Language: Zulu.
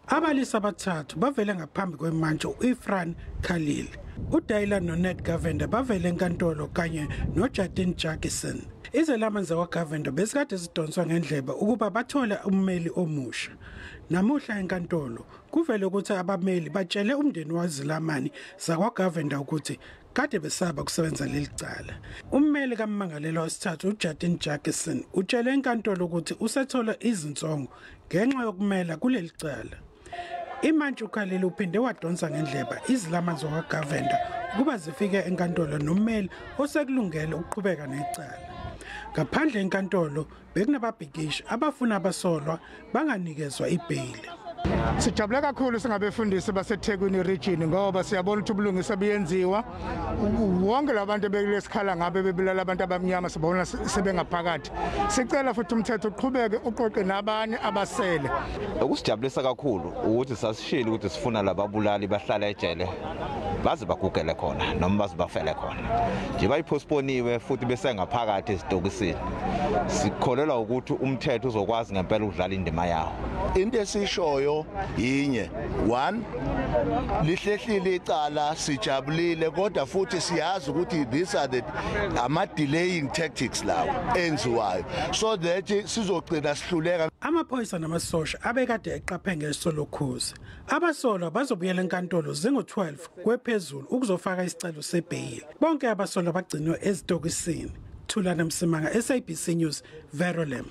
Abalisa abathathu bavele ngaphambi kwemantshi u-Ifran Khalil. UDayla noNed Govender bavele enkantolo kanye noJatin Jackson. Izelamani zakwaGovender besikade zidonswa ngendlebe ukuba bathole ummeli omusha. Namuhla enkantolo kuvele ukuthi abameli batshele umndeni wazilamani zakwaGovender ukuthi kade besaba kusebenza leli cala. Ummeli kammangalelwa wesithathu uJatin Jackson utshele enkantolo ukuthi usethola izinsongo ngenxa yokumela kuleli cala. Imantshi uKhalil uphinde wadonsa ngendleba izilamani zakwaGovender ukuba zifike enkantolo nommeli osekulungele ukuqhubeka necala. Ngaphandle enkantolo bekunababhikishi abafuna abasolwa banganikezwa ibheyili. Sijabule kakhulu singabefundisi baseThekwini region ngoba siyabona ukuthi ubulungisa buyenziwa. Wonke labantu bekulesikhala ngabe bebulala abantu abamnyama sibona sebengaphakathi. Sicela futhi umthetho uqhubeke uqoqe nabanye abasele. Okusijabulisa kakhulu ukuthi sasishilo ukuthi sifuna lababulali bahlala ejele baze bagugele khona noma baze bafele khona. Nje bayipostponiwe futhi bese ngaphakathi ezitokisini. Sikholelwa ukuthi umthetho uzokwazi ngempela ukudlala indima yawo. Into esishoyo yinye, one, lihlehlile icala, sijabulile, kodwa futhi siyazi ukuthi these are the ama delaying tactics lawo enziwayo so that sizogcina sihluleka. Amaphoyisa namasosha abekade eqaphe ngeso lokhuzi. Abasolwa bazobuyela enkantolo zingo-12 kwephezulu ukuzofaka isicelo sebheyili. Bonke abasolwa bagcinwe ezitokisini. Thulana Msimanga, SABC News, Verulam.